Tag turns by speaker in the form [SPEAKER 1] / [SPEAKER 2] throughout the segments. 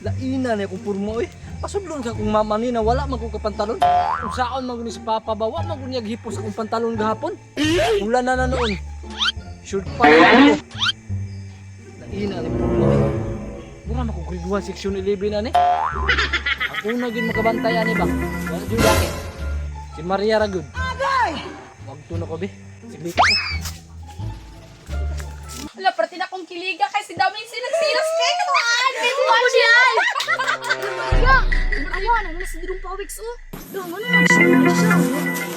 [SPEAKER 1] Laina na akong purmo eh. Pasudlon ka kung mama ni na wala man ko kapantalon. Unsaon man guni si Papa ba wa man guni hipos akong pantalon gahapon. Ulan na na noon. Short pa na ako. Laina ni purmo eh. Mura man ko grade 1 section 11 ani. Ako na gyud makabantay ani ba. Wala gyud laki. Si Maria ra gyud. Wag to na ko be. Sige ko.
[SPEAKER 2] Wala, parte na akong kiliga kay si Daming sinagsilas kay Katuan! May watch yan!
[SPEAKER 3] Ya! Ayan, ano na si Dirong Pawiks, oh. Dong, ano na siya? Siya.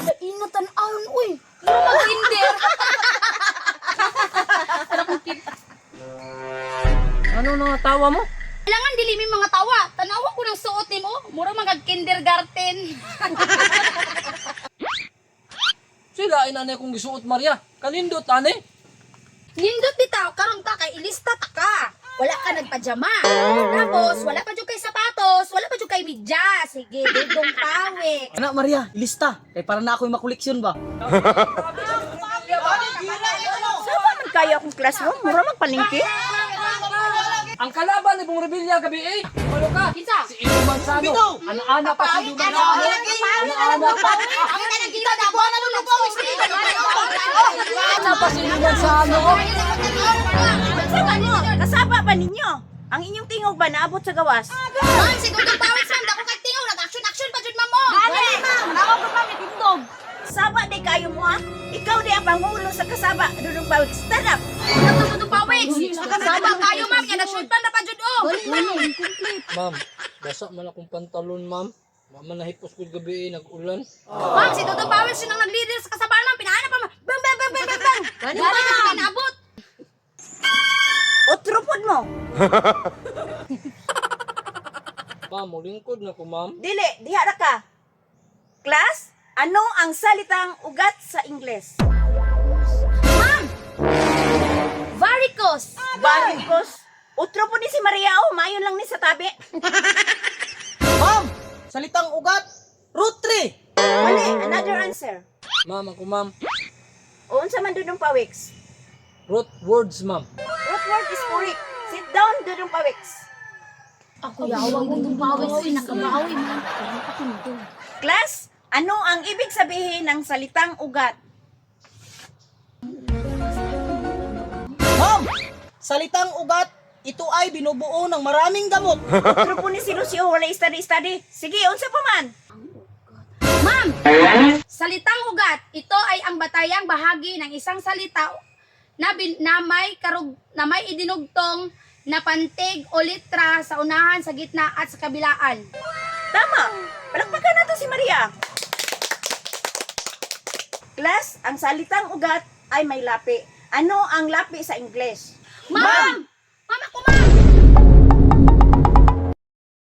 [SPEAKER 3] Lain na tan-awon, uy.
[SPEAKER 2] Mura mag-kinder! Ano kong kid?
[SPEAKER 1] Ano na nga tawa mo?
[SPEAKER 2] Kailangan dili mi mga tawa. Tanawa ko ng suot nimo. Mura mga kindergarten.
[SPEAKER 1] Sila ay nanay kong gisuot Maria. Kanindot ani.
[SPEAKER 2] Nindot bitaw karon ta kay ilista ta ka. Wala ka nagpajama. Tapos wala pa jud kay sapatos, wala pa jud kay medyas. Sige, dugong pawik.
[SPEAKER 4] Ana Maria, ilista. Kay para na ako'y makoleksyon ba?
[SPEAKER 5] Saba man kaya akong classroom, mura magpalingki.
[SPEAKER 1] Ang kalaban ni Bong Revilla gabi eh. Malo ka.
[SPEAKER 2] Kinsa?
[SPEAKER 1] Si Ino Manzano. Ana-ana pa si Ino Manzano. Ana-ana pa.
[SPEAKER 2] Ang tanang kita dagwa na nung pawik.
[SPEAKER 1] Ana pa si Ino Manzano.
[SPEAKER 5] Kasaba ba ninyo? Ang inyong tingog ba naabot sa gawas?
[SPEAKER 2] Ma'am, si Dudong Pawis, ma'am, dako kay tingog, nag-action action pa jud ma'am mo.
[SPEAKER 5] Gani, ma'am! Ako pa ma'am, itindog. Saba di kayo mo ha? Ikaw di ang pangulo sa kasaba, Dudong Pawik. Stand up!
[SPEAKER 2] Dudong Dudong Pawis. Sama kayo ma'am, nya nag-shoot pa na pa jud oh.
[SPEAKER 1] Ma'am, basa man akong pantalon, ma'am. Mama nahipos ko gabi eh, nag-ulan.
[SPEAKER 2] Ma'am, si Dudong Pawis yun ang nag-leader sa kasabaan ma'am, pinaana pa ma'am. Bang bang bang bang bang bang. Gani pa naabot.
[SPEAKER 5] Otro pod mo.
[SPEAKER 1] Ma'am, mulingkod na ko, ma'am.
[SPEAKER 5] Dili, diha ra ka. Class, ano ang salitang ugat sa Ingles?
[SPEAKER 2] Ma'am! Varicose.
[SPEAKER 5] Barikos. Otro po ni si Maria oh, mayon lang ni sa tabi.
[SPEAKER 4] Ma'am, salitang ugat, root 3.
[SPEAKER 5] Mali, another answer.
[SPEAKER 1] Ma'am, ako, ma'am.
[SPEAKER 5] O unsa man Dudong Pawiks?
[SPEAKER 1] Root words, ma'am.
[SPEAKER 5] Root word is correct. Sit down, Dudong Pawiks.
[SPEAKER 3] Ako yawang Dudong Pawiks, uy. Nakabawi, man.
[SPEAKER 5] Class, ano ang ibig sabihin ng salitang ugat?
[SPEAKER 4] Ma'am, salitang ugat, ito ay binubuo ng maraming gamot.
[SPEAKER 5] Otro po ni si Lucio, wala study-study. Sige, unsa pa man?
[SPEAKER 2] Ma'am, salitang ugat, ito ay ang batayang bahagi ng isang salita na, bin, na may karug, na may idinugtong na pantig o litra sa unahan, sa gitna at sa kabilaan.
[SPEAKER 5] Tama. Palakpakan nato si Maria. Class, ang salitang ugat ay may lapi. Ano ang lapi sa Ingles?
[SPEAKER 2] Ma'am! Ma'am, ako ma'am!